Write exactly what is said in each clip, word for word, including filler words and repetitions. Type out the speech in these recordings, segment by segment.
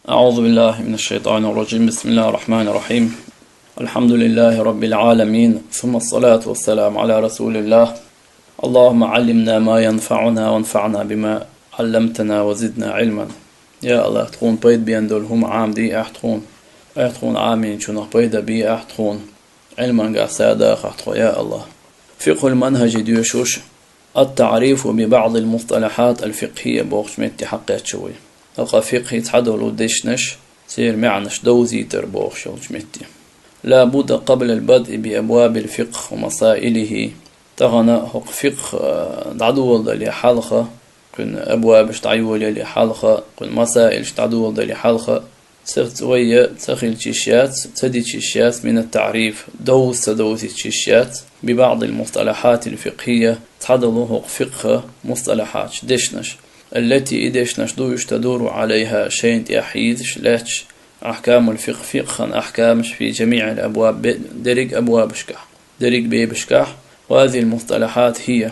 أعوذ بالله من الشيطان الرجيم. بسم الله الرحمن الرحيم. الحمد لله رب العالمين، ثم الصلاة والسلام على رسول الله. اللهم علمنا ما ينفعنا وانفعنا بما علمتنا وزدنا علما. Я Аллах, тхуна пайда бен долу хӀума Ӏамаде ахь тхуна. Ахь тхуна Ӏамийначунах пайда бе ахь тхуна. Ӏилманга сагӀа даха ахь тхо, я Аллах. Фикъхул манхӀаж доьшуш, التعريف ببعض المصطلحات الفقهية бохучу метте хьакхаьчча вай. ХӀокху фикъхӀи цхьадолу дешнаш, церан маьӀнаш довзийтар бохуш йолчу метте. لا بد قبل البدء بأبواب الفقه ومسائله. Тахана хӀокху фикъхӀ, а, дӀадоладале хьалха, кхуьнан абвабаш дӀайолале хьалха, кхуьнан масаилаш дӀадоладале хьалха, ца цӀа вай ца хилча йиш яц, ца дича йиш яц, من التعريف, довза ца довзийта йиш яц, ببعض المصطلحات الفقهية, цхьадолу хӀокху фикъхӀа мусталахьаташ, дешнаш, التي, и дешнаш ду, уьш, تدور عليها, шайна тӀехь хьийзаш лаьтташ, أحكام الفقه, фикъхӀан ахькамаш, في جميع الأبواب, бе-, дерриг а абвабашкахь, дерриг а бебашкахь, وهذه المصطلحات هي,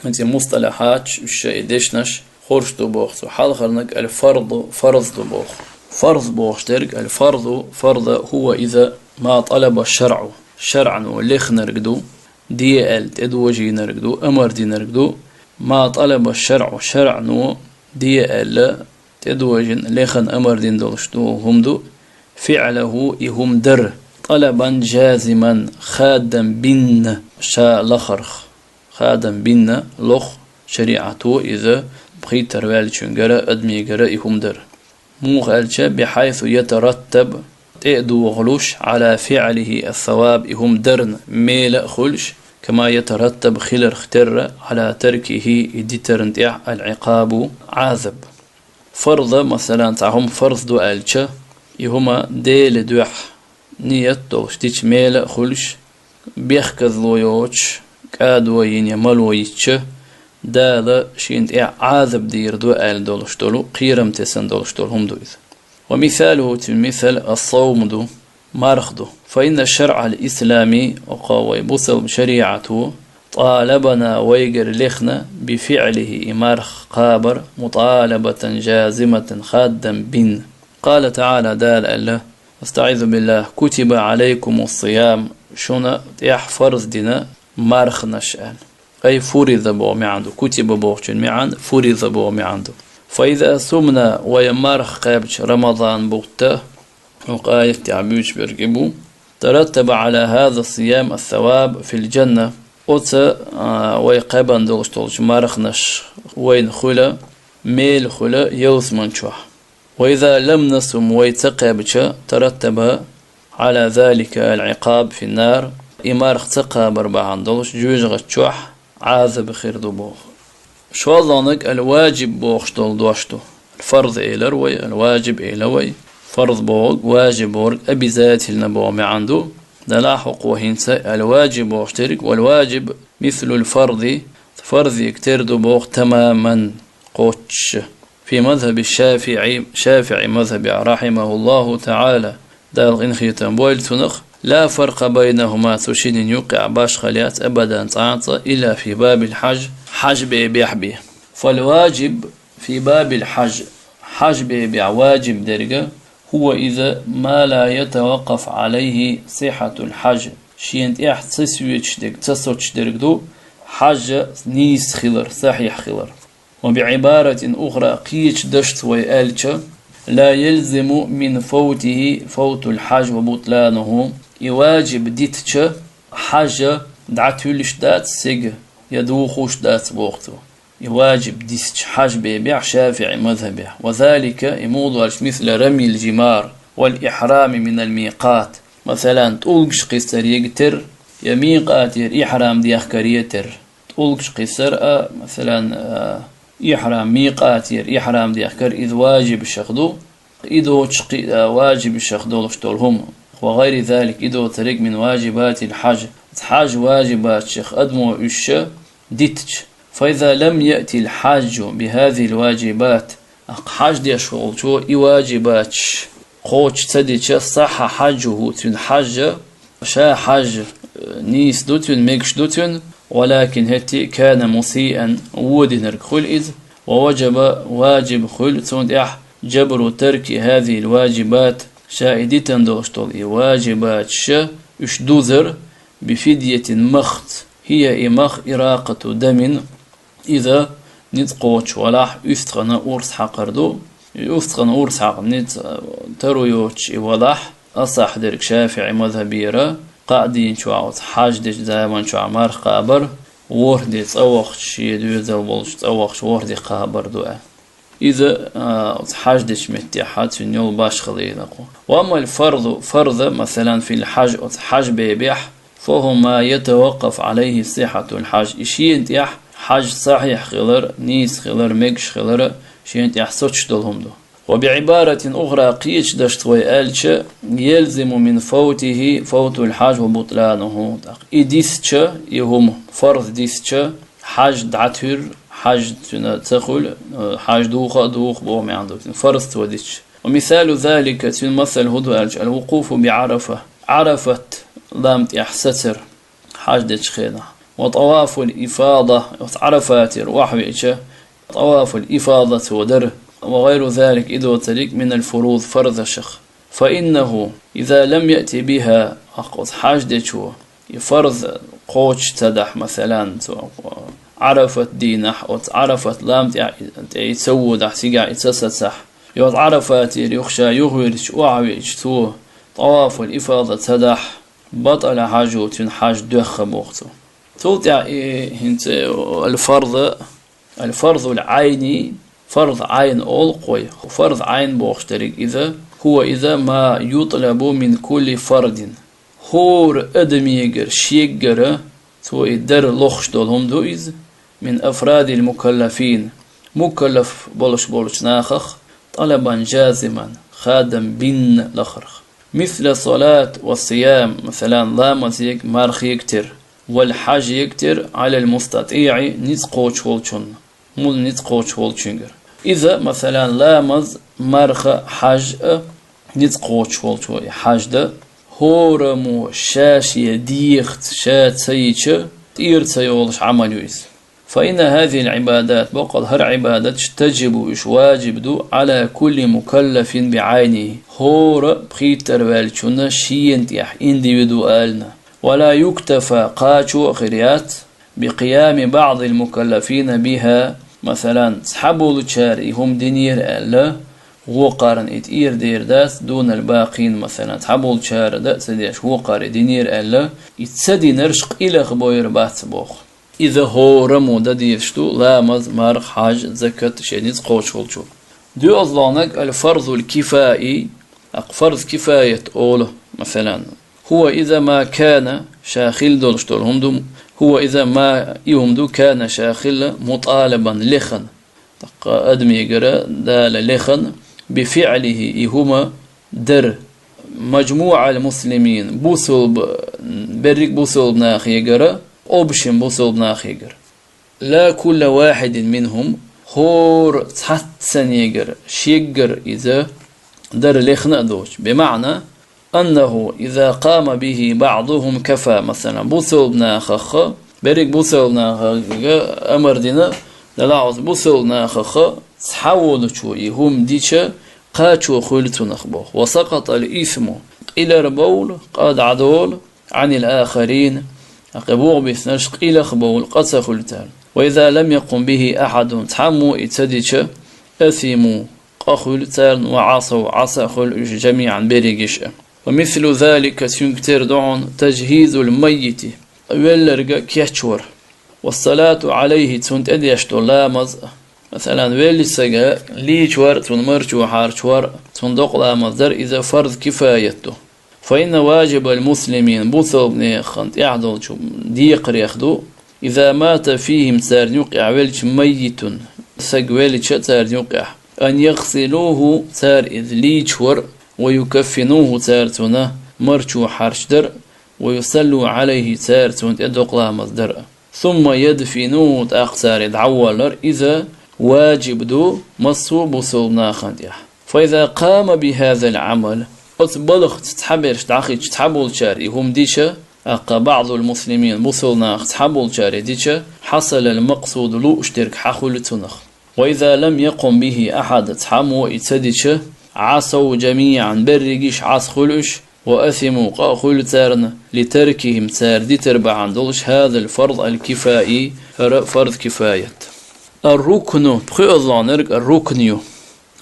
хӀинца и мусталахьаташ, уьш, и дешнаш, хӀорш ду боху цо. Хьалхарниг الفرض, фарз ду боху. Фарз бохуш дерг, الفرض, фарз, هو, иза, ما طلب الشرع, шарӀо лехнарг ду, де аьлла тӀедожийнарг ду, амар динарг ду, ما طلب الشرع, шарӀо де аьлла тӀедожийна, лехна, амар дина долуш ду хӀума ду, فعله, и хӀума дар, طلبا جازما, хадам бина ша лахарх. Хадам бина лоху шариӀато иза, пхийттара ваьллачуьнгара, адамигара и хӀума дар. Муха аьлча, بحيث يترتب, тӀе а дохалуш, على فعله الثواب, и хӀума дарна мела а хуьлуш, كما يترتب, хиларх терра, على تركه, и дитарна тӀехь, العقاب, Ӏазаб. Фарз, масалан, цхьа хӀума фарз ду аьлча, и хӀума Делан дуьхьа ният долуш дича мела а хуьлуш, бехказло йоцуш, кӀадо йина я мало йитча, Дала шена тӀехь Ӏазаб дийр ду аьлла долуш долу, кхерам тесна долуш долу хӀума ду иза. ومثاله, цуьнан мисал, الصوم ду, марха ду. فإن الشرع الإسلامي, оха вай бусалба шариӀато, طالبنا, вайгара лехна, بفعله, и марха кхабар, مطالبة جازمة, хадам бина. قال تعالى, Дала аьлла, أستعيذ بالله, كتب عليكم الصيام, шуна тӀехь фарз дина марханаш аьлла. أي فرض боху маьӀна ду, كتب бохучун маьӀна فرض боху маьӀна ду. فإذا صمنا, вай марха кхаьбча Рамадан бутта, хӀокху аятехь буьйцуш берг и бу, ترتب على هذا الصيام الثواب في الجنة. Оцу, а, вай кхаьбна долуш долчу марханаш вайна хуьлу, мела хуьлу ялсаман чохь. وإذا لم نصم, вай ца кхаьбча, ترتب على ذلك العقاب في النار, и марха ца кхабар бахьана долуш жоьжахати чохь Ӏазаб хир ду боху. ШолгӀаниг الواجب бохуш долу дош ду. Фарз элира вай, الواجب элира вай. Фарз бохург, важиб бохург, обязательно боху маьӀна ду. Делахь хӀокхо хӀинца الواجب бохуш дерг, والواجب مثل الفرض, фарзиг тера ду боху, تماما, кхоччуш. في مذهب الشافعي, ШафиӀи мазхабехь, رحمه الله تعالى, Дала къинхетам бойла цунах, لا فرق بينهما, цу шиннан юккъехь башхалла яц أبدا цкъа а цкъа, إلا في باب الحج, хьаж бебехь бен. فالواجب في باب الحج, хьаж бебехь важиб дерг, هو иза ما لا يتوقف عليه صحة الحج, шена тӀехь ца соьцуш дерг, ца соцуш дерг ду, хьаж нийса хилар, сахьихь хилар. وبعبارة أخرى, кхечу дашца вай аьлча, لا يلزم من فوته فوت الحج وبطلانه, и важиб дитча, хьаж дӀатуьллуш дац цига, я духуш дац боху цо. И важиб дисча хьаж бебехь ШафиӀи мазхабехь. وذلك, и муха ду аьлча, مثل رمي الجمار والإحرام من الميقات. Масалан, тӀулгаш кхиссар егатар, я микъатера ихьрам дехкаре тера. ТӀулгаш кхиссар а, масалан, а, ихьрам, микъатера ихьрам дехкар, иза важибашах ду. И доцуш кхин а важибашах долуш долу хӀума. وغير ذلك, и доцург, من واجبات الحج, хьаж важибатех адамо уьш дитча. فإذا لم يأت الحاج بهذه الواجبات, хьаж деш волчо и важибаташ кхочуш ца дича, صح حجه, цуьнан хьаж, ша хьаж, э, нийса ду цуьнан, мегаш ду цуьнан, ولكن, хӀетте, كان مسيئا, вон динарг хуьлу иза, ووجب, важиб хуьлу цунна тӀехь, جبر ترك هذه الواجبات, ша и дитан долуш долу и важибаташ, уьш дузар, بفدية, махца, هي, и мах, إراقة دم, иза ницкъ кхочуш валахь, уьстагӀана урс хьакхар ду. И уьстагӀана урс хьакха ницкъ, э, таро йоцуш и валахь, асахь дерг ШафиӀи мазхӀабера, кхаа дийнахь оцу хьаж дечу заман чохь марха кхабар, ворхӀ де цӀа вахча, шен доьзал болчу цӀа вахча ворхӀ де кхабар ду аьлла. Иза, а, оцу хьаж дечу меттехь цуьнан йолу башхалла йина кху. وأما الفرض, фарз, масалан, في الحج, оцу хьаж бебехь, فهو ما يتوقف عليه صحة الحج. И шена тӀехь хьаж сахьихь хилар, нийса хилар, мегаш хилар, шена тӀехь соцуш долу хӀума ду. وبعبارة أخرى, кхечу дашца вай аьлча, يلزم من فوته فوت الحج وبطلانه. ТӀаккха и дисча, и хӀума, фарз дисча, хьаж дӀатуьйра, хьаж цуьнан ца хуьлу, хьаж духа а духа боху маьӀна ду цуьнан, фарз цо дисча. ومثال ذلك, цуьнан масал хӀун ду аьлча, الوقوف بعرفة, Ӏарафат лам тӀехь сацар хьаж дечу хенахь. وطواف الإفاضة, оцу Ӏарафатера охьавеача, طواف الإفاضة цо дара. وغير ذلك, и доцург, من الفروض, фарзашах. فإنه إذا لم يأت بها, тӀаккха оцу хьаж дечо и фарз кхочуш ца дахь, масалан, цо Ӏарафат дийнахь, оцу Ӏарафат лам тӀехь, тӀе и ца водахь, цигахь и ца сацахь, я оцу Ӏарафатера юха ша юхавирзича, охьавеача цо طواف الإفاضة ца дахь, بطل حجه, цуьнан хьаж доьхна боху цо. Цул тӀаьхьа и хӀинца الفرض, الفرض العيني, фарз Ӏайн олу кхо. Фарз Ӏайн бохуш дерг иза, هو, иза, ما يطلب من كل فرد. ХӀора адамегара, шегара, цо и дар лохуш долу хӀума ду иза, من أفراد المكلفين, мукаллаф болуш болчу нахах, طلبا جازما, хадам бина лахарх. مثل الصلاة والصيام, масалан, ламазега, мархега тера, والحج, хьажега тера, على المستطيع, ницкъ кхочуш волчунна. Мула ницкъ кхочуш волчуьнгара. Иза, масалан, ламаз, марха, хьаж а, ницкъ кхочуш волчо и хьаж дан, хӀораммо ша-шен дегӀаца ша ца йича, тӀера ца йолуш Ӏамал ю иза. فإن هذه العبادات, баккъал хӀара Ӏибадаташ, تجب, уьш важиб ду, على كل مكلف بعينه, хӀора пхийттара ваьллачунна шена тӀехь, индивидуально. ولا يكتفى, кхачо а хир яц, بقيام بعض المكلفين بها, масалан, цхьаболчара и хӀума динера аьлла, вокхарна и тӀера дер дац, دون الباقين, масалан, цхьаболчара дан а ца деш, вокхара и динера аьлла, и ца динарш къилаха бойур бац боху. Иза хӀораммо дан дезаш ду, ламаз, марха, хьаж, закат, шен ницкъ кхочуш волчо. ДоьалгӀаниг الفرض الكفائي, тӀаккха фарз кифаят олу, масалан, هو إذا ما كان, ша хилла долуш долу хӀума ду, هو إذا ما, и хӀума ду, كان, ша хилла, مطالبا, лехна. ТӀаккха адамегара Дала лехна, بفعله, и хӀума дар, مجموع المسلمين, бусалба, берриг бусалба нахегара, общем бусалба нахегара. لا كل واحد منهم, хӀора цхьаццанегара, шегара иза дар лехна а доцуш. بمعنى أنه إذا قام به بعضهم كفى, масалан, бусалба нахах, берриг бусалба нахага амар дина, Дала Ӏаза, бусалба нахах цхьа волчо и хӀума дича, кхачо хуьлу цунах боху. وسقط الإثم, къилар бовла, къа дӀадолу, عن الآخرين, тӀаккха боху биснарш къилах бовла, къа ца хуьлу царна. وإذا لم يقم به أحد, цхьаммо и ца дича, أثموا, къа хуьлу царна, وعصوا, Ӏаса хуьлу уьш, جميعا, берригаш а. ومثل ذلك, цуьнга тера ду хьуна, تجهيز الميت, велларга кечвар. والصلاة عليه, цунна тӀедеш долу ламаз а. Масалан, веллачу стага лийчвар, цунна марчо хьарчвар, цунна докъа ламаз дар, иза фарз кифаят ду. فإن واجب المسلمين, бусалба нехан тӀехь долчу декхарех ду, إذا مات فيهم, царна юкъехь велча, ميت, стаг велча царна юкъехь, أن يغسلوه, цара иза лийчвар, ويكفنوه, цара цунна марчо хьарчдар, ويصلوا عليه, цара цунна тӀе докъа ламаз дар. ثم يدفنوه, тӀаккха цара дӀаволлар, иза важиб ду массо а бусалба нахана тӀехь. فإذا قام بهذا العمل, оцу балхаца цхьаберш дӀахиъча, цхьаболчара и хӀума дича, тӀаккха بعض المسلمين, бусалба нахах цхьаболчара и дича, حصل المقصود, лууш дерг хьахуьлу цунах. وإذا لم يقم به أحد, цхьаммо и ца дича, عصوا جميعا, берригаш Ӏаса хуьлу уьш, وأثموا, къа а хуьлу царна, لتركهم, цара дитар бахьана долуш, هذا الفرض الكفائي, хӀара фарз кифаят. الركن, пхоьазлонарг а рукн ю.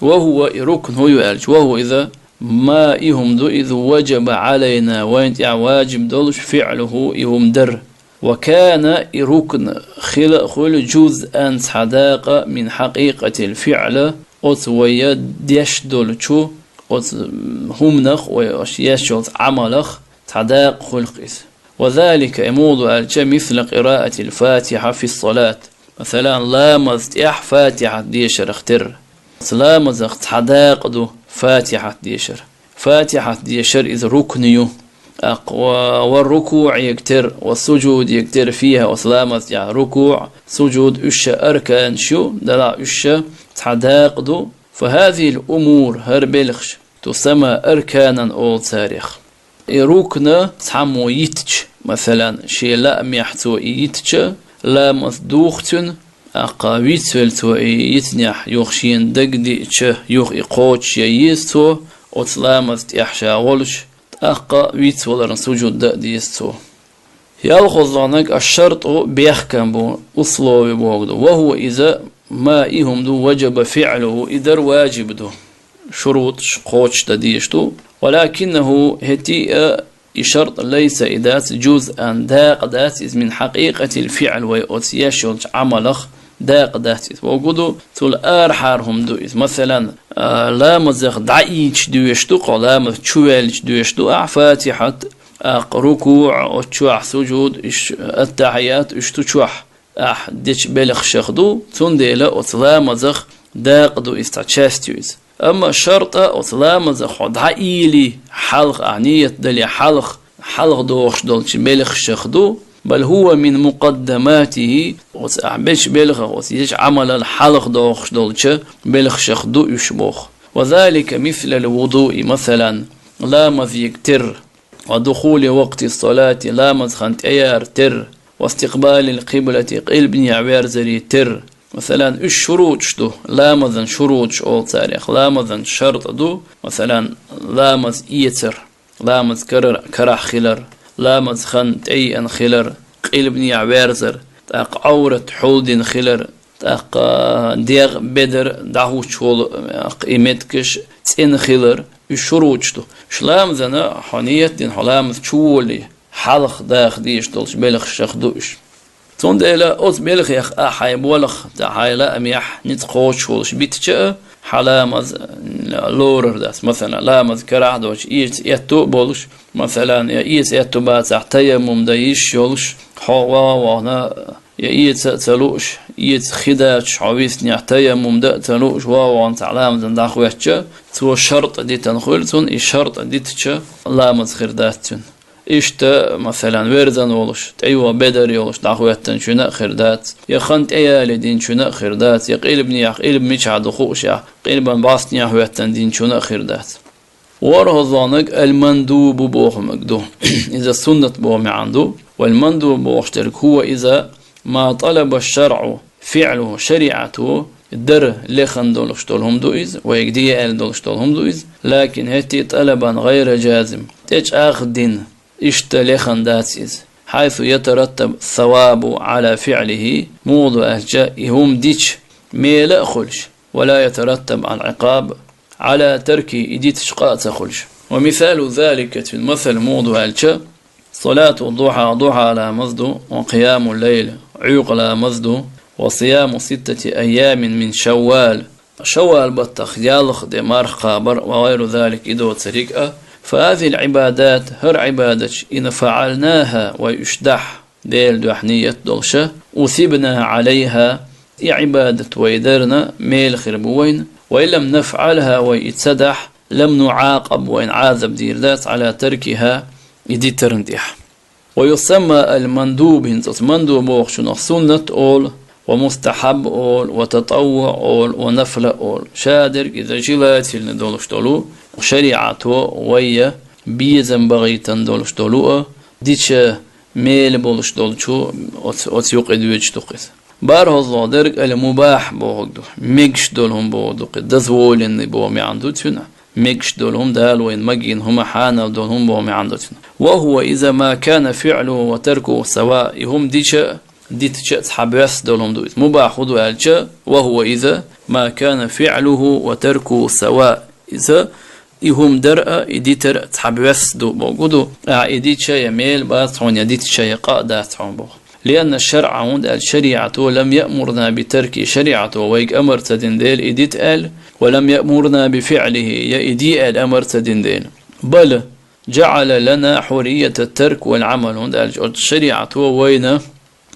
وهو, и рукн хӀун ю аьлча, وهو, иза, ما, и хӀума ду иза, وجب علينا, вайна тӀехь ваджиб долуш, فعله, и хӀума дар. وكان, и рукн хила а хуьлу, جزءا, цхьа дакъа, من حقيقة الفعل, оцу вай деш долчу, оцу хӀуманах, вай еш йолчу Ӏамалах цхьа дакъа хуьлу иза. وذلك, и муха ду аьлча, مثل قراءة الفاتحة في الصلاة. Масалан, ламаза тӀехь Фатихьат дешарх терра. Оцу ламазах цхьа дакъа ду Фатихьат дешар. Фатихьат дешар иза рукн ю. ТӀаккха ва, والركوع, ег тер, والسجود, ег тер, فيها, оцу ламаза тӀехь рукуъ, сужуд, уьш ша арканаш ю, делахь уьш ша цхьа дакъа ду. فهذه الأمور, хӀара белхаш, تسمى أركانا, олу царех. И рукна цхьаммо йитча, масалан, шен лаамехь цо и йитча, ламаз духу цуьнан, тӀаккха вицвелла цо и йитинехь, юха шена дагадиъча, юха и кхочуш ян еза цо, оцу ламаза тӀехь ша волуш, тӀаккха вицваларна сужуд дан а деза цо. ЯлхолгӀаниг, الشرط, бехкам бу, условие бохург ду. وهو, иза, ما, и хӀума ду, وجب فعله, и дар ваджиб ду. ШурутӀаш кхочушдан дезаш ду. ولكنه, хӀетте а, и шарт, ليس, и дац, جزءا, дакъа дац иза, من حقيقة الفعل, вай оцу еш йолчу Ӏамалах дакъа дац иза. Бохург ду, цул арахьара хӀума ду иза. Масалан, а, ламазах дӀаийцича доьшуш ду кхо, ламаз чу ваьлча доьшуш ду ахь Фатихьат, тӀаккха рукуъ, оцу чохь сужуд, уьш, аттахьият, уьш ду чохь ахь дечу белхашах ду, цундела оцу ламазах дакъа ду иза, цхьа часть ю иза. Амма шартӀа оцу ламазах хьо дӀаийли хьалха, ахь ният дале хьалха, хьалха дохуш долчу белхашах ду, بل هو من مقدماته, оцу ахь бечу белхах, оцу ечу Ӏамалал хьалха дохуш долчу белхашах ду уьш боху. وذلك مثل الوضوء, масалан, ламазег терра, ودخول وقت الصلاة, ламазан хан тӀеяр терра, واستقبال القبلة, къилбанехь верзаре терра. Масалан, уьш шурутӀаш ду, ламазан шурутӀаш олу царех, ламазан шартӀа ду, масалан, ламаз эцар, ламаз кара-, карахь хилар, ламаз хан тӀееана хилар, къилбанехь верзар, тӀаккха Ӏоврат хьулдина хилар, тӀаккха дегӀ, бедар дӀахӀуттуш волу, тӀаккха и меттигаш цӀена хилар, уьш шурутӀаш ду. Уьш ламазана хьо ният дина, хьо ламаз чу волий, хьалха даха дезаш долчу белхашах ду уьш. Цундела оцу белхех ахь хьайн болх, цхьа хьайн лаамехь ницкъ кхочуш волуш битча а, хьан ламаз лорар дац. Масалан, ламаз карахь а доцуш, эца аьтту а болуш, масалан, я эца аьтту бацахь, таяммум дан йиш йолуш, хьо ваха вахана, я эца а ца лууш, эца хи доцуш, хьо виснехь таяммум дан а ца лууш, ваха вахана цхьа ламазана дӀахӀоьттича, цо шартӀ дитина хуьлу, цунна и шартӀ дитча, ламаз хир дац цуьнан. Иштта, масалан, верзан волуш, тӀейогӀу бедар йолуш дӀахӀоьттинчуьнан а хир дац, я хан тӀеяли динчуьнан а хир дац, я къилбанехь, къилба мичахь ду хууш, я къилбан бӀостанехь хӀоьттина динчуьнан а хир дац. ВорхӀазлонаг аль-мандубу бохург ду. Иза суннат боху маьӀна ду. Валь-мандубу бохуш дерг хӀува иза ма талаба шаръу фиълуху, шариӀато дар лехна долуш долу хӀума ду иза, вайга де аьлла долуш долу хӀума ду иза, лакин хӀетте талабан гӀайра жазим, тӀечӀагӀдина, иштта лехна дац иза. Хьайсу ятараттаб савабу Ӏала фиълихи, муха ду аьлча, и хӀума дича, мела а хуьлуш, ва ла ятараттаб аль-Ӏикъаб Ӏала таркихи, и дитача къа а ца хуьлуш. Ва мисалу залика, цуьнан масал муха ду аьлча, салату духьа, духьа ламаз ду, ва къияму лайл, Ӏуьйкъа ламаз ду, ва сияму ситтати айямин мин шаввал, шаввал баттах ялх де марха кхабар, ва гӀайру залик, и доцург а, фа хазихил Ӏибадат, хӀара Ӏибадаташ, ин фаӀалнаха, вай уьш дахь, Делан дуьхьа ният долуша, усибна Ӏалайха, и Ӏибадат вай дарна, мела хир бу вайна, ва ин лам нафӀалха, вай и ца дахь, лам нуӀакъаб, вайна Ӏазаб дийр дац, Ӏала таркиха, и дитарна тӀехь. Ва юсамма аль-мандуб, хӀинца оцу мандуб бохучунах суннат олу, ва мустахьаб олу, ва татаввуъ олу, ва нафла олу. Шадерг иза желательно долуш долу, шариӀато вайя безам бахийтина долуш долу а, дича мела болуш долчу оц-, оцу юкъе доьдуш ду-кх иза. БархӀазлагӀа дерг аль-мубахь бохург ду. Мегаш долу хӀума бохург ду, кхин дозволенный боху маьӀна ду цуьнан. Мегаш долу хӀума, Дала вайна магийна хӀума, хьанал долу хӀума боху маьӀна ду цуьнан. Ва хӀува иза ма кана фиӀлуху ва таркуху сава. И хӀума дича а, дитча а цхьабосса долу хӀума ду иза. Мубахь хӀун ду аьлча, ва хӀува иза ма кана фиӀлуху ва таркуху сава. Иза и хӀума дар а, и дитар а цхьабосса ду бохург ду. Ахьа и дича я мел бац хьуна, я дитча я къа а дац хьуна боху. Лианна шаръа, хӀунда аьлча шариӀато, лам яъмурна би тарки, шариӀато вайга амар ца дина дела и дита аьлла, ва лам яъмурна би фиӀлихи, я и де аьлла амар ца дина дела. Бал жаъала лана хьуррията тарк вал Ӏамал, хӀунда аьлча оцу шариӀато вайна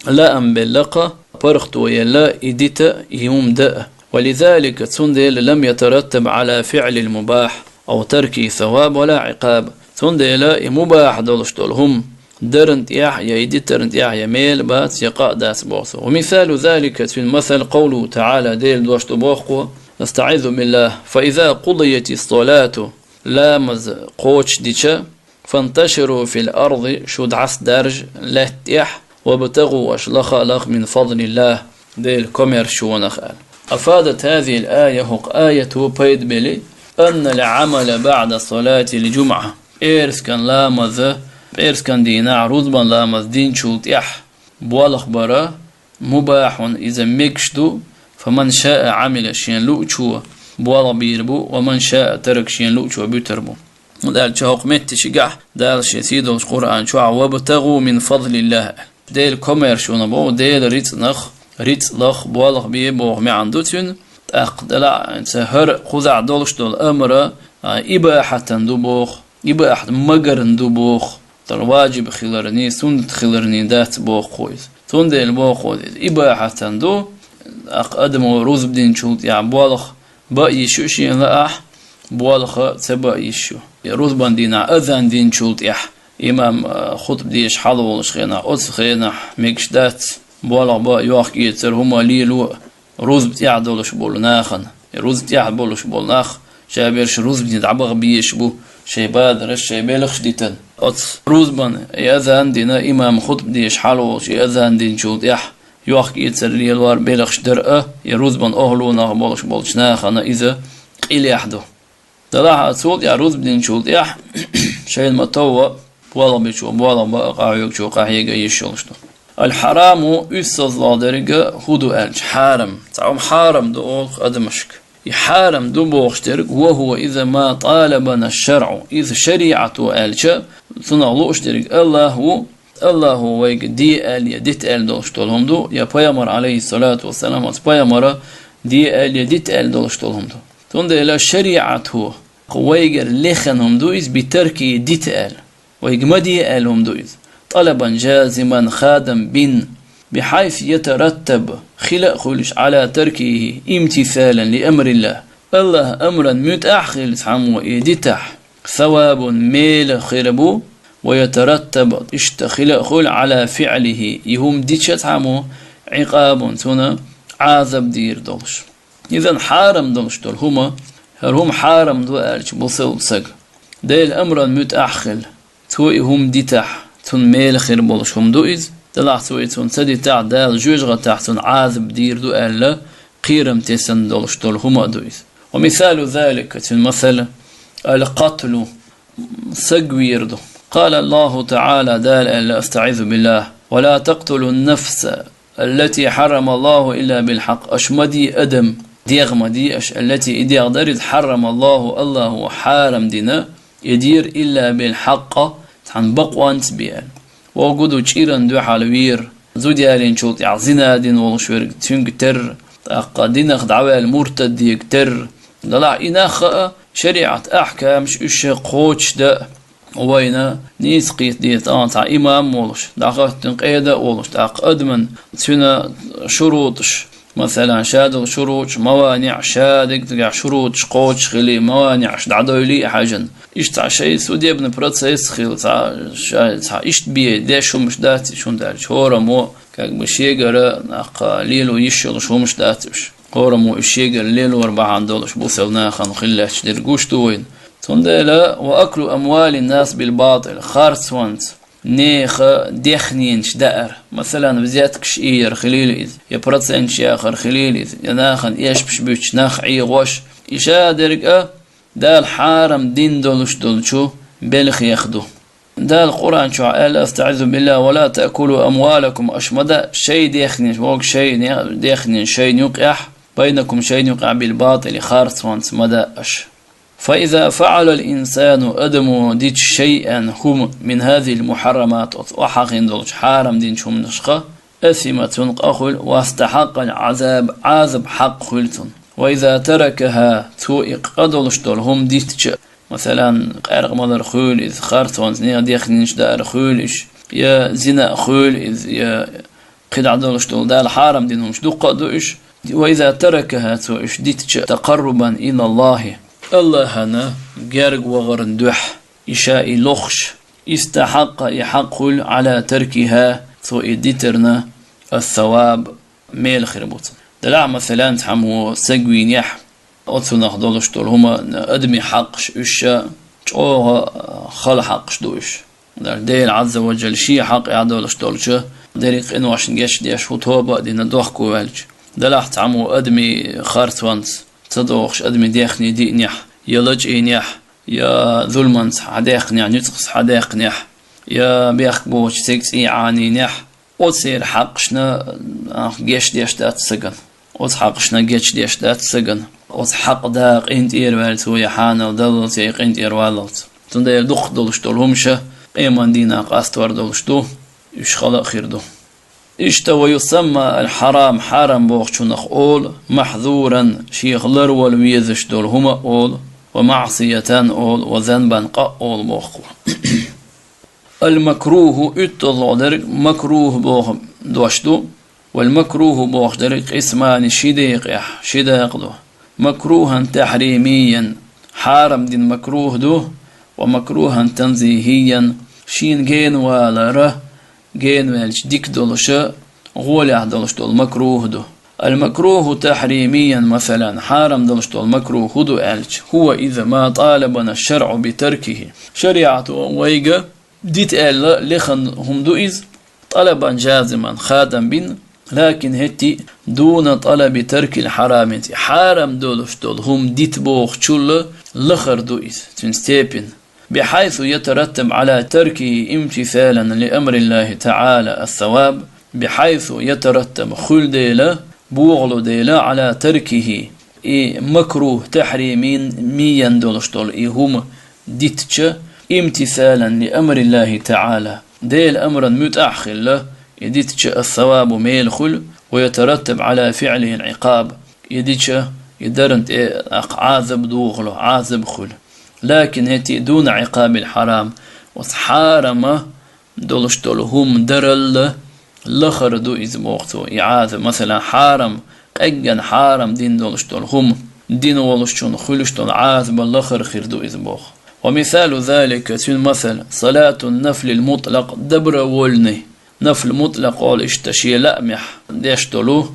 лаам белла кху, паргӀато елла и дита а, и хӀума дан а. Ва лизалика, цундела, лам ятараттаб Ӏала фиӀлил мубахь ав таркихи саваб ва ла Ӏикъаб. Цундела и мубахь долуш долу хӀума даран тӀехь, я и дитаран тӀехь, я мел бац, я къа а дац боху цо. Ва мисалу залика, цуьнан масал, къовлуху таӀала, Делан дош ду боху кхо: астаӀизу биллахь, фа иза къудиятис салату, ламаз кхочушдича, фанташиру фил арди, шу дӀасадаржа лаьтта тӀехь, вабтагӀу, аша лаха а лаха, мин фадлиллахь, Делан комаьршонах аьлла. Афадат хӀазихил айа, хӀокху аято пайда бели, аннал Ӏамала баӀда салатил жумӀа, пӀераскан ламаза, пӀераскан дийнахь рузбан ламаз динчул тӀехь болх бара, мубахьун, иза мегаш ду, фаман шаа Ӏамила, шен луучо болх бийр бу, ва ман шаа тарак, шен луучо буьтур бу. ХӀунда аьлча хӀокху меттигашкахь Дала шен сий долчу Къуръан чохь: «ВабтагӀу мин фадлиллахь». Делан комаьршонах боху, Делан рицкъанах, рицкъанах болх бе боху маьӀна ду цуьнан, тӀаккха делахь а ца хӀара кхузахь долуш долу амра, а, ибахьатан ду боху, ибахьат магарна ду боху, тара ваджиб хиларний, суннат хиларний дац боху иза. Цундела боху иза, ибахьатан ду, тӀаккха адамо рузба динчул тӀехь болх бан йиш ю шена лаахь, болх ца бан йиш ю. Я рузбан дийнахь азан динчул тӀехь, имам, а, хутба дезаш хьалаволучу хенахь, оцу хенахь мегаш дац, болх бан, йохк-эцар, хӀума лело, рузба тӀехь долуш болу нахана. И рузба тӀехь болуш болу нах, ша берш рузбане дӀабаха безаш бу, шайн бадарш, шайн белхаш дитина. Оцу рузбан и азан дина, имам хутба дезаш хьалаволуш и азан динчул тӀехь, йохк-эцар лелор, белхаш дар а, и рузбан охӀлунах болуш болчу нахана иза къилех ду. Делахь а цул тӀаьхьа рузба динчул тӀаьхьа шайна ма-товва, болх бечо болх бан а, къахьоьгучо къахьега а йиш йолуш ду. Аль-хьараму, уьссалгӀа дерг хӀун ду аьлча, хьарам. Цхьа хӀума хьарам ду олу адамашка. И хьарам ду бохуш дерг, ва хӀува иза ма тӀалабана шаръу. Иза шариӀато аьлча, цунах лууш дерг АллахӀ ву, АллахӀо вайга де аьлла я дита аьлла долуш долу хӀума ду, я пайхамар, алейхиссалату вассалам, оцу пайхамара де аьлла я дита аьлла долуш долу хӀума ду. Цундела шариӀато вайгара лехна хӀума ду иза, би тарки дита аьлла. Вайга ма де аьлла хӀума ду иза. ТӀалабан жазиман хадам бин, бихьайсу ятараттаб, хила а хуьлуш, Ӏала таркихи имтисалан ли амриллахӀ. АллахӀ амран муьтӀахь а хилла цхьаммо и дитахь, савабун, мела хир бу, ва ятараттаб, иштта хила а хуьлу, Ӏала фиӀлихи, и хӀума дича цхьаммо, Ӏикъабун, цунна Ӏазаб дийр долуш. Изан хьарам долуш долу хӀума, хӀара хӀума хьарам ду аьлча бусалба сага, Делан амран муьтӀахь а хилла, цо и хӀума дитахь, цунна мела хир болуш хӀума ду иза, делахь цо и цунна ца дитахь, Дала жоьжахатахь цунна Ӏазаб дийр ду аьлла, кхерам тесна долуш долу хӀума а ду иза. Ва мисалу залика, цуьнан масала, аль-къатлу, саг вийр ду. Къала АллахӀу ТаӀала, Дала аьлла, астаӀизу биллахӀ: «Ва ла такътулун нафса, аллати хьаррама АллахӀу илла билхьакъ». Аша ма де адам, дегӀ ма де аша, аллати, и дегӀ дара иза, хьаррама АллахӀу, АллахӀо хьарам дина, и дийр, илла билхьакъ, цхьана бакъонца бен. Вогу ду чӀиран дуьхьал вийр, зуда ялийначул тӀаьхьа зина дина волуш верг, цуьнга терра, тӀаккха динах дӀаваьлла муртаддега терра. Делахь и нах а, шариӀат ахькамаш уьш кхочушдан а, вайна нийса кхета деза, тӀаккха цхьа имам а волуш, дӀахӀоьттина къеда а волуш, тӀаккха адаман цуьнан шурутӀаш, масалан, ша долу шурутӀаш, маваниӀ, ша дегнехь шурутӀаш кхочуш хилий, маваниӀаш дӀадойла а хьаьжна. Иштта цхьа шайн судебный процесс хила, цхьа ша, цхьа иштта бен деш хӀумаш дац уьш, хӀунда аьлча хӀораммо, как бы, шегара нах лело йиш йолуш хӀумаш дац уьш. ХӀораммо уьш шегара лелор бахьана долуш бусалба нахана хила лаьтташ дерг гуш ду вайна. Цундела, ва аклу амвалин нас бил батӀил, харцонца нехан дехненаш даар. Масала, взяткаш ийяр хилийла иза, я проценташ яхар хилийла иза, я нахана эшпаш буьтуш, нах Ӏехош. И ша дерг а Дала хьарам дина долуш долчу белхех ду. Дала Къуръан чохь аьлла: «أستعيذ بالله، ولا تأكلوا أموالكم», аша ма даа шайн дехненаш, вог шайн дехненаш шайна юкъехь, «بينكم», шайна юкъехь, «بالباطل», харцонца ма даа аша. «فإذا فعل الإنسان», адамо дича, «شيئا», хӀума, «من هذه المحرمات», оцу охьахиъна долчу хьарам динчу хӀуманашха, «أثم», цунна къа хуьлу, «واستحق العذاب», Ӏазап хьакъ хуьлу цунна. «وإذا تركها», цо и къа долуш долу хӀума дитча, масалан, къаьркъа малар хуьлу иза, харцонца нехан дехненаш даар хуьлу иза, я зина а хуьлу иза, я кхидӀа долуш долу Дала хьарам дина хӀумаш дуккха а ду уьш. «وإذا تركها», цо уьш дитча, «تقربا إلى الله», Аллахьана герга вахарна дуьхьа, и ша и лохуш, «استحق», и хьакъ хуьлу, «على تركها», цо и дитарна, «الثواب», мел хир бу цунна. Делахь, масалан, цхьаммо саг вийнехь, оцунах долуш долу хӀума, адамийн хьакъаш уьш, чӀогӀа хала хьакъаш ду уьш. Дела Ӏазза ва Джалла шен хьакъехь долуш долчу дерриг къиношна гечдеш ву, тоба а дина, дохко ваьлча. Делахь цхьаммо адамийн харцонца ца догӀуш, адамийн дехне диънехь, я лачкъийнехь, я зуламанца хьадаьккхинехь, нуьцкъаца хьадаьккхинехь, я бехк боцучу стеган цӀий Ӏанийнехь, оцеран хьакъашна, а, гечдеш дац сагана. Оцу хьакъашна гечдеш дац сагана. Оцу хьакъ да къинтӀера ваьлла цо, я хьанал даллалц, я и къинтӀера валлалц. Цундела дукхах долуш долу хӀумаш къеман дийнахь къастор долуш ду, уьш хала а хир ду. Иштта, «ويسمى الحرام», хьарам бохучунах олу, «محظورا», шех ларвала везаш долу хӀума а олу, «ومعصية» олу, «وذنبا», къа а олу боху. «المكروه», уьтталгӀа дерг «макрух» боху дош ду. «والمكروه» бохуш дерг «قسمان», ши декъехь, ши дакъа ду. «مكروها تحريميا», хьарам дина макрух ду, «ومكروها تنزيهيا», шена генавалара, генаваьлча дика долуша, гӀолехь долуш долу макрух ду. «المكروه تحريميا», масалан, хьарам долуш долу макрух хӀун ду аьлча, «هو إذا ما طالبنا الشرع بتركه». ШариӀато вайга дита аьлла лехна хӀума ду иза, «طلبا جازما», хадам бина, «لكن», хӀетте а, «دون طلب ترك الحرام», хьарам долуш долу хӀума дита бохучул лахара ду иза, цуьнан степень. «بحيث يترتب على تركه امتثالا لأمر الله تعالى الثواب», «بحيث يترتب», хуьлу дела, богӀало дела, «على تركه», и макрух, тахьримин, миян долуш долу и хӀума дитча, «امتثالا لأمر الله تعالى», Делан амран муьтӀахь хилла, и дитча, «الثواب», мела хуьлу, «ويترتب على فعله العقاب», и дича, и даран тӀе, аккха, Ӏазаб дохало, Ӏазаб хуьлу. «لكن», хӀетте а, «دون عقاب الحرام», оцу хьарама долуш долу хӀума дарал лахара ду иза, боху цо, и Ӏазаб. Масалан, хьарам, къеггина хьарам дина долуш долу хӀума дина волушчунна хуьлуш долу Ӏазабал лахара хир ду иза, боху. «ومثال ذلك», цуьнан масал, «صلاة النفل المطلق», добровольный, нафл мутлакъ олу иштта шен лаамехь деш долу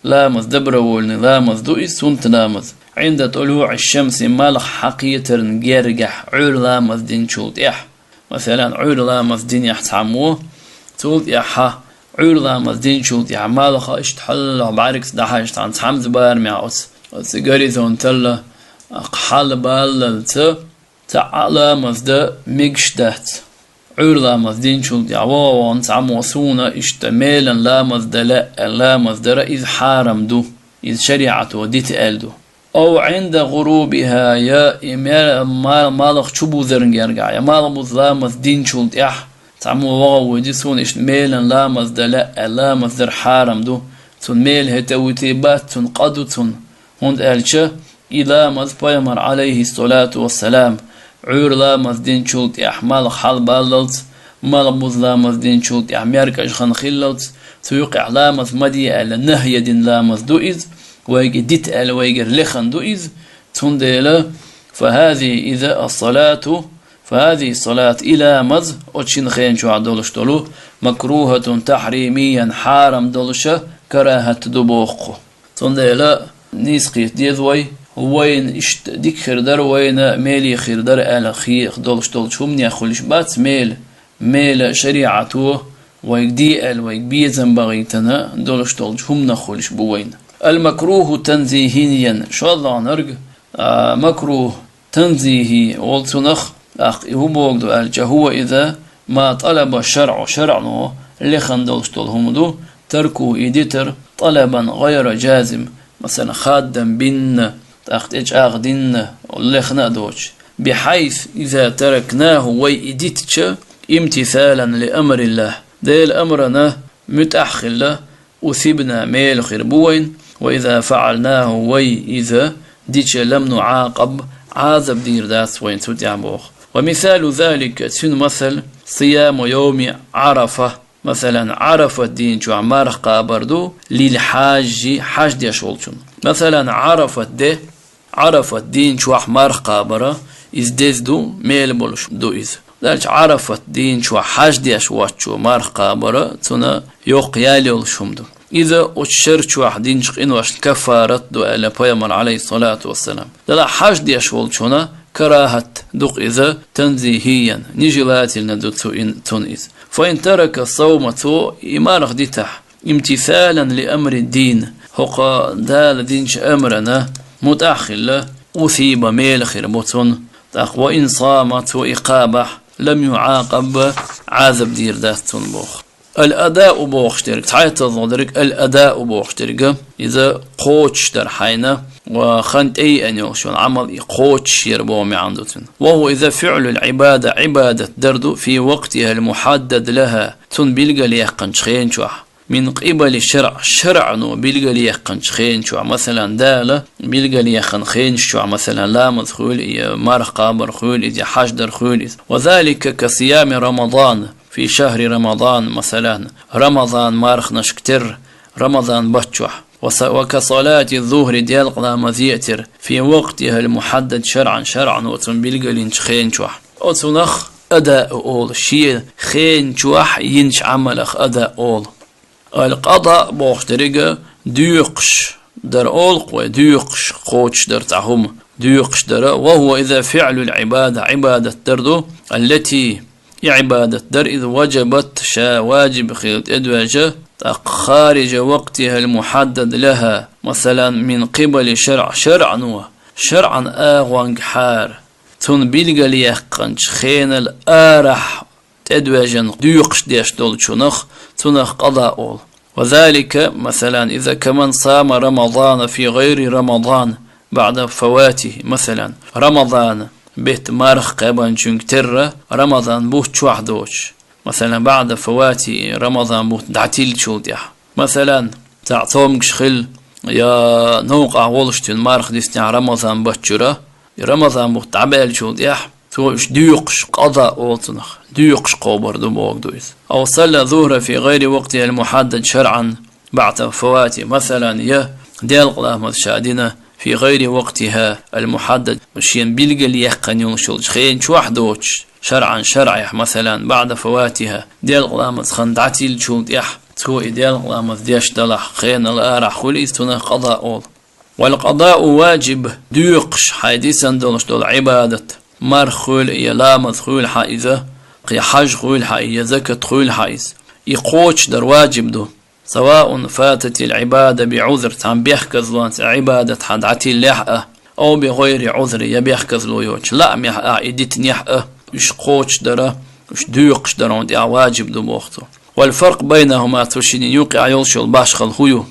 ламаз, добровольный ламаз ду иза, суннат ламаз. «عند طلوع الشمس», малх хьакхетарна гергахь, Ӏуьйра ламаз динчул тӀаьхьа. Масалан, Ӏуьйра ламаз динехь цхьаммо, цул тӀаьхьа, Ӏуьйра ламаз динчул тӀаьхьа, малх иштта хьалха бӀаьргца дӀахьаьжча, цхьана цхьамза барамехь оцу, оцу горизонтал хьалабаллалца, цхьа а ламаз дан мегаш дац. Ӏуьйра ламаз динчул тӀаьхьа ваха-вахана цхьаммо, суна иштта мелан ламаз дан лаьа аьлла, ламаз дар, иза хьарам ду, иза шариӀато дита аьлла ду. «أو عند غروبها», я и ме-, ма-, малх чубузарна гергахь, я малхбуза ламаз динчул тӀаьхьа цхьаммо ваха а вуьйцу, суна иштта мелан ламаз дан лаьа аьлла, ламаз дар хьарам ду, цунна мела хӀета а вуьтий бац цунна, къа ду цунна. ХӀунда аьлча и ламаз Пайхамар, Ӏалайхиссалату вассалам, Ӏуьйра ламаз динчул тӀаьхьа малх хьалабаллалц, малхбуза ламаз динчул тӀаьхьа меркӀажа хан хиллалц, цу юкъехь ламаз ма де аьлла, нахья дина ламаз ду иза, вайга дита аьлла, вайгара лехна ду иза, цундела, «فهذه إذا الصلاة», «فهذه الصلاة», и ламаз, оцу шина хена чохь долуш долу, «مكروهة تحريميا», хьарам долуша, карахӀат ду, боху. Цундела нийса кхета деза вай, вайна иштта дика хир дара, вайна меле хир дара аьлла хета долуш долчу хӀуманех хуьлуш бац мела. мела шариӀато вайга де аьнна, вайга безам бахийтина долуш долчу хӀуманах хуьлуш бу вайна. Ал-макруху танзихийян, шолгӀаниг, а, макрух танзихи олу цунах, тӀаккха и хӀун боху ду аьлча, хӀува иза ма талаба шарӀу, шарӀано лехна долуш долу хӀума ду, таркуху и дитар, талабан гӀайра жазим, масалан, хаддам бинна, тӀаккха тӀечӀагӀдинна, лехна а доцуш. Бихьайсу иза таракнаху, вай и дитча, имтисалан ли амриллахӀ, Делан амрана муьтӀахь хилла, усибна, мела хир бу вайна, ва иза фаӀалнаху, вай иза дича, лам нуӀакъаб, Ӏазаб дийр дац вайна цу тӀехь боху. Ва мисалу залика, цуьнан масал, сияму йовми Ӏарафа, масалан, Ӏарафат дийна чохь марха кхабар ду, лил хьажжи, хьаж деш волчунна. Масалан, Ӏарафат де, Ӏарафат дийна чохь марха кхабар, иза деза ду, мела болуш ду иза. Дальше Ӏарафат дийна чохь хьаж деш воцчо марха кхабар, цунна йоккха ял йолуш хӀума ду. Иза оцу шер чохь динчу къиношна каффарат ду, аьлла пайхамар, Ӏалайхиссалату вассалам. Делахь хьаж деш волчунна карахӀат ду-кх иза, танзихийян, нежелательно ду цу ин-, цунна иза. Фа ин тарака савма, цо и марха дитахь, имтисалан ли амри дин, хӀокху Дала динчу амрана муьтӀахь хилла, усиба, мела хир бу цунна, тӀаккха ва ин сама, цо и кхабахь, лам юӀакъаб, Ӏазаб дийр дац цунна боху. Ал-адау бохуш дерг, цхьайтталгӀа дерг, ал-адау бохуш дерг, иза кхочушдар хьайна, ва хан тӀееана йолуш йолу Ӏамал и кхочушъяр боху маьӀна ду цуьнан. Ва хӀува иза фиълул Ӏибада, Ӏибадат дар ду, фи вакътихал мухьаддад лаха, цунна билгалъяьккхинчу хен чохь. Мин къибали шарӀ, шарӀано билгалъяьккхинчу хен чохь, масалан, Дала билгалъяьккхина хенаш чохь, масалан, ламаз хуьлу я марха кхабар хуьлу иза, я хьаж дар хуьлу иза. Ва залика ка сиями Рамадан, фи шахри Рамадан, масалан, Рамазан марханашка терра, Рамазан баттахь. Ва са-, ва ка салати зухри, делкъа ламазе а терра, фи вакътихал мухьаддад шарӀан, шарӀано цунна билгалйинчу хен чохь. Оцунах адау олу, шен хен чохь йинчу Ӏамалах адау олу. Ал-къада бохуш дерг доькхуш дар олу-кх вай, доькхуш, кхочушдар цхьа хӀума, доькхуш дар, ва хӀува иза фиълул Ӏибада, Ӏибадат дар ду, аллати, и Ӏибадат дар иза, важабат, ша важиб хилла тӀедоьжна, тӀаккха харижа вакътихал мухьаддад лаха, масалан, мин къибали шарӀ, шарӀано, шарӀан агӀонгахьара, цунна билгалъяьккхинчу хенал арахь тӀедоьжна доькхуш деш долчунах, цунах къада олу. Ва залика, масалан, иза каман сама Рамадана фи гӀайри Рамадан баъда фаватихи, масалан, Рамадан бетта марха кхаьбначуьнга терра, Рамадан бутт чохь доцуш, масалан, баъда фаватихи, Рамадан бутт дӀатиллачул тӀаьхьа. Масалан, цхьаъ цомгуш хилла, я новкъахь волуш цуьнан марха диснехь Рамазан баттахь, и Рамазан бутт дӀабаьллачул тӀаьхьа, цо уьш доькхуш, къада олу цунах, доькхуш кхобур ду боху ду иза. Ав салла зухра фи гӀайри вакътихал мухьаддад шарӀан баъда фавати, масалан, я делкъа ламаз ша дина фи гӀайри вакътихал мухьаддад, шена билгалъяьккхина йолуш йолчу хен чохь доцуш, шарӀан, шарӀехь, масалан, баъда фаватиха, делкъа ламаз хан дӀатиллачул тӀаьхьа, цо и делкъа ламаз деш далахь, хенал арахь хуьлу иза, цунах къада олу. Вал къадау важиб, доькхуш хьайн дисина долуш долу Ӏибадат, марха хуьлу я ламаз хуьлу хьан иза, кхин хьаж хуьлу хьан иза, я закат хуьлу хьан иза. И кхочушдар важиб ду. Саваун фататил Ӏибада би Ӏузр, цхьана бехказлонца Ӏибадат хьан дӀатиллехь а, ав би гӀайри Ӏузри, я бехказло йоцуш лаамехь а и дитинехь а, уьш кхочушдара, уьш доькхушдара хьуна тӀехь важиб ду боху цо. Вал фаркъ байнахума, цу шинна юкъехь йолуш йолу башхалла хӀун ю?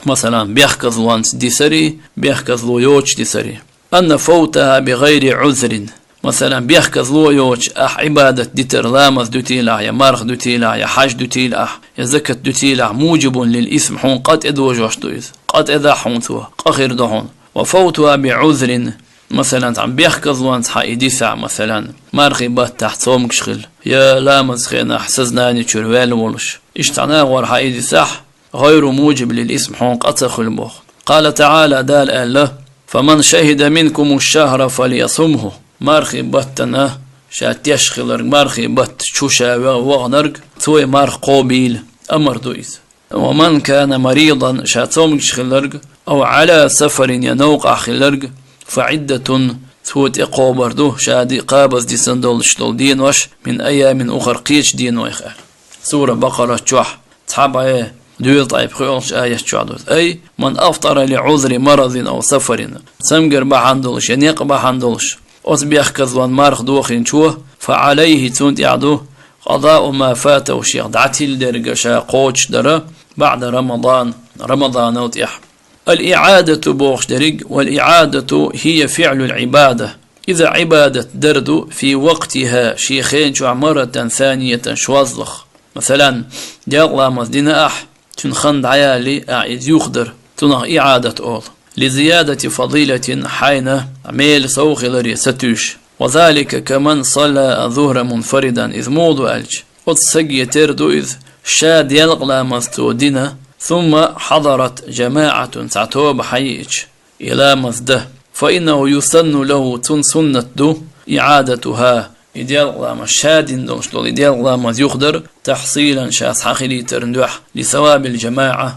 Масалан, бехказлонца дисари, бехказло йоцуш дисари. Анна фавтаха би гӀайри Ӏузрин. Масалан, бехказло йоцуш ахь Ӏибадат дитар, ламаз дуьтийла ахь, я марха дуьтийла ахь, я хьаж дуьтийла ахь, я закат дуьтийла ахь, мужибун лил исм, хьуна къа тӀедожош ду иза. Къа тӀедахь хьуна цо, къа хир ду хьуна. Ва фавтуха би Ӏузрин. Масалан, цхьана бехказлонца хьан и дисахь, масалан, мархи баттахь цомгуш хилла, я ламаз хенахь сознани чуьра ваьлла волуш. Иштта цхьана агӀор хьан и дисахь, гӀайру мужиб лил исм, хьуна къа ца хуьлу боху. Къала тагӀала, Дала аьлла: «Фаман шахида минкуму шахра фалъясумху». Мархи баттана ша теш хиларг, мархи батта чу ша ве-, ваханарг, цо и марха кхобийла, амар ду иза. «Ва ман кана маридан», ша цомгуш хиларг, «ав Ӏала сафарин», я новкъахь хиларг, «фа Ӏиддатун», цо тӀекхобар ду, ша ди-, кхабаза дисина долуш долу денош, мин айямин ухар, кхечу денойх аьлла. Сура Бакъара чохь цхьа бӀе доьзткъе пхоьалгӀачу аят чохь ду иза. Ай, ман афтара ли узри марадин ав сафарин. Цамгар бахьана долуш я некъ бахьана долуш оцу бехказлонан марха дохийначо, фа алайхи, цунна тӀехь ду, къадау ма фатав, шех дӀатилла дерг ша кхочушдар, баъда Рамадан, Рамаданал тӀехь. Ал-иъадату бохуш дерриг, вал-иъадату хия фиълул Ӏибада. Иза Ӏибадат дар ду, фи вакътиха, шен хен чохь, маратан саниятан, шозлагӀа. Масалан, делкъа ламаз дина ахь, цуьнан хан дӀаяьлли, ахь иза юхадар, цунах иъадат олу. Ли зиядати фадилатин, хьайна мела сов хиларе сатуьйсуш. Ва залика каман салла аз-зухра мунфаридан, иза муха ду аьлча, оцу стаге тера ду иза, ша делкъа ламаз цо дина, сумма хьадарат жамаӀатун, цхьа тоба хьайиъча, и ламаз дан. Фа иннаху юсанну лаху, цунна суннат ду, иъадатуха, и делкъа ламаз, ша дина долуш долу и делкъа ламаз юхадар, тахьсилан, ша схьахилийтарна дуьхьа, ли савабил жамаӀа,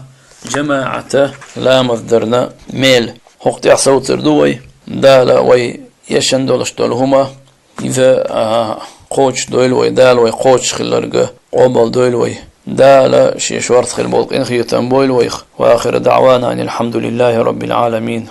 жамаӀата ламаз дарна мел. ХӀокху тӀехь совцур ду вай, Дала вай эшна долуш долу хӀума, иза, а, кхочушдойла вай, Дала вай кхочушхиларга къобалдойла вай. Дала шен шортта хила болу къинхетам бойла вайх. Ва ахиру даъвана анил хьамдулиллахи раббил Ӏаламин.